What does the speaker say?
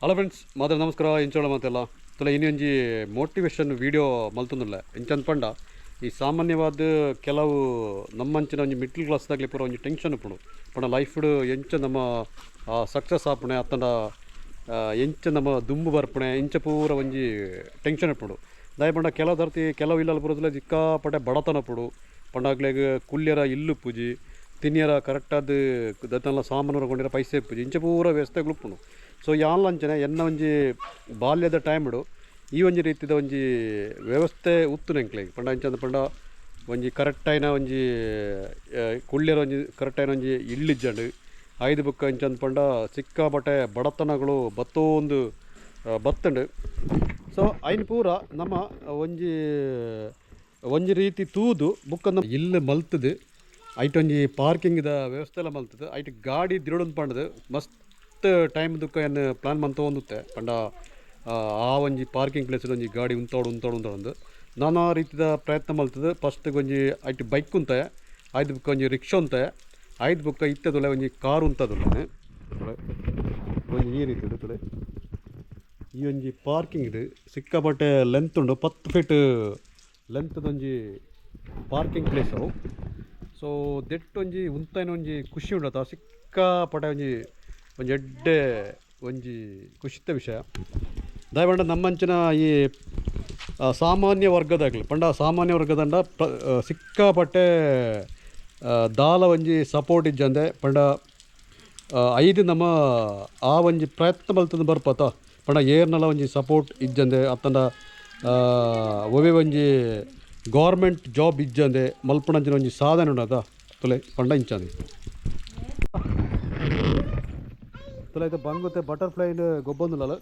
Hello friends, ಮಾತ್ರ ನಮಸ್ಕಾರ. ಇಂಚೋಳ ಮಾತೆಲ್ಲ ತುಲ ಇನ್ನೊಂಜಿ ಮೋಟಿವೇಶನ್ ವೀಡಿಯೋ ಮಲ್ತೊಂದುಲ್ಲ. ಇಂಚಂದ್ ಪಂಡ ಈ ಸಾಮಾನ್ಯವಾದ ಕೆಲವು ನಮ್ಮಂಚಿನ ಒಂಜಿ ಮಿಡ್ಲ್ ಕ್ಲಾಸ್ದಾಗಲಿ ಪೂರ ಒಂಜಿ ಟೆನ್ಷನ್ ಉಪ್ಪುಂಡು. ಪಂಡ ಲೈಫ್ಡ್ ಎಂಚ ನಮ್ಮ ಸಕ್ಸಸ್ ಆಪುಣೆ ಅತ್ತಂಡ ಎಂಚ ನಮ್ಮ ದುಂಬು ಬರ್ಪುಣೆ ಇಂಚ ಪೂರ ಒಂಜಿ ಟೆನ್ಷನ್ ಉಪ್ಪುಂಡು. ದಾಯ ಪಂಡ ಕೆಲವು ದರ್ತಿ ಕೆಲವು ಇಲ್ಲಲ್ ಪೂರ ಸಿಕ್ಕಾಪಟ್ಟೆ ಬಡತನ ಉಪ್ಪುಂಡು. ಪಂಡ ಅಕ್ಲೆಗ್ ಕುಲ್ಯರ ಇಲ್ಲು ಪೂಜಿ ತಿನ್ಯರ ಕರೆಕ್ಟಾದ ದತ್ತಲ್ಲ ಸಾಮಾನು ಕೊಂಡಿರ ಪೈಸೆ ಪೂಜಿ ಇಂಚ ಪೂರ ವ್ಯವಸ್ಥೆಗಳು ಉಪ್ಪುಂಡು. ಸೊ ಯಾನ್ಲಂಚನೆ ಎನ್ನ ಒಂಜಿ ಬಾಲ್ಯದ ಟೈಮ್ಡು ಈ ಒಂಜಿ ರೀತಿದ ಒಂಜಿ ವ್ಯವಸ್ಥೆ ಉತ್ತು ಎಂಕ್ಲೆಗ್. ಪಂಡ ಇಂಚಂದ್ ಪಂಡ ಒಂಜಿ ಕರೆಕ್ಟಾಯಿನ ಒಂಜಿ ಕುಳ್ಳ್ಯರ ಒಂಜಿ ಕರೆಕ್ಟಾಯಿನ ಒಂಜಿ ಇಲ್ಲಿಜ್ಜಂಡು ಐದು ಬುಕ್ಕ ಇಂಚಂದ್ ಪಂಡ ಸಿಕ್ಕಾಪಟ್ಟೆ ಬಡತನಗಳು ಬತ್ತೊಂದು ಬತ್ತಂಡು. ಸೊ ಐನ್ ಪೂರ ನಮ್ಮ ಒಂಜಿ ಒಂಜಿ ರೀತಿ ತೂದು ಬುಕ್ಕನ್ನು ಇಲ್ಲು ಮಲ್ತದು ಐಟ್ ಒಂಜಿ ಪಾರ್ಕಿಂಗ್ದ ವ್ಯವಸ್ಥೆ ಎಲ್ಲ ಮಲ್ತದು ಐಟ್ ಗಾಡಿ ದಿರೊಡೊಂದು ಪಂಡದು ಮಸ್ತ್ ಟೈಮ್ ದುಕ್ಕ ಏನು ಪ್ಲಾನ್ ಮಂತೊಂದುತ್ತೆ. ಪಂಡ ಆ ಒಂಜಿ ಪಾರ್ಕಿಂಗ್ ಪ್ಲೇಸ್ ಒಂಜಿ ಗಾಡಿ ಉಂತಾಡು ಉಂತಾಡು ಉಂತಾಡೊಂದು ನಾನಾ ರೀತಿದ ಪ್ರಯತ್ನ ಮಲ್ತದು. ಫಸ್ಟ್ ಒಂಜಿ ಐಟ್ ಬೈಕ್ ಉಂತೆ, ಐದು ಬುಕ್ಕ ಒಂಜಿ ರಿಕ್ಷಾ ಉಂತೆ, ಐದು ಬುಕ್ಕ ಇತ್ತದುಲ್ಲ ಒಂಜಿ ಕಾರ್ ಉಂತದುಲ್ಲ ಒಂಜಿ ಈ ರೀತಿ ತುಳೆ. ಈ ಒಂಜಿ ಪಾರ್ಕಿಂಗ್ ಸಿಕ್ಕಾಪಟ್ಟೆ ಲೆಂತ್ ಉಂಡು, 10 ಫೀಟ್ ಲೆಂತ್ ಒಂಜಿ ಪಾರ್ಕಿಂಗ್ ಪ್ಲೇಸ್ ಅವು. ಸೊ ದೆಟ್ಟ್ ಒಂಜಿ ಉಂತಾಯಿನ ಒಂಜಿ ಖುಷಿ ಉಂಡತ ಸಿಕ್ಕಾಪಟ್ಟೆ ಒಂಜಿ ಒಂಜಿ ಎಡ್ಡೆ ಒಂಜಿ ಖುಷಿತ ವಿಷಯ. ದಯಪಂಡ ನಮ್ಮಂಚಿನ ಈ ಸಾಮಾನ್ಯ ವರ್ಗದಾಗಲಿ ಪಂಡ ಸಾಮಾನ್ಯ ವರ್ಗದಂಡ ಸಿಕ್ಕಾಪಟ್ಟೆ ದಾಲ ಒಂಜಿ ಸಪೋರ್ಟ್ ಇಜ್ಜಂದೆ ಪಂಡ ಐದು ನಮ್ಮ ಆ ಒಂಜಿ ಪ್ರಯತ್ನ ಮಲ್ತಂದು ಬರ್ಪತ. ಪಂಡ ಏರ್ನಲ ಒಂಜಿ ಸಪೋರ್ಟ್ ಇಜ್ಜಂದೆ ಅತ್ತಂಡ ಒವೆ ಒಂಜಿ ಗೌರ್ಮೆಂಟ್ ಜಾಬ್ ಇಜ್ಜಂದೆ ಮಲ್ಪಣಂಚಿನ ಒಂಜಿ ಸಾಧನೆ ಉಂಡತ ತುಲೆ ಪಂಡ ಇಂಚಂದೆ ತುಲೆ ಇದು ಬಂಗುತ್ತೆ ಬಟರ್ಫ್ಲೈನ್ ಗೊಬ್ಬೊಂದುಲ್ಲಲ್ಲ.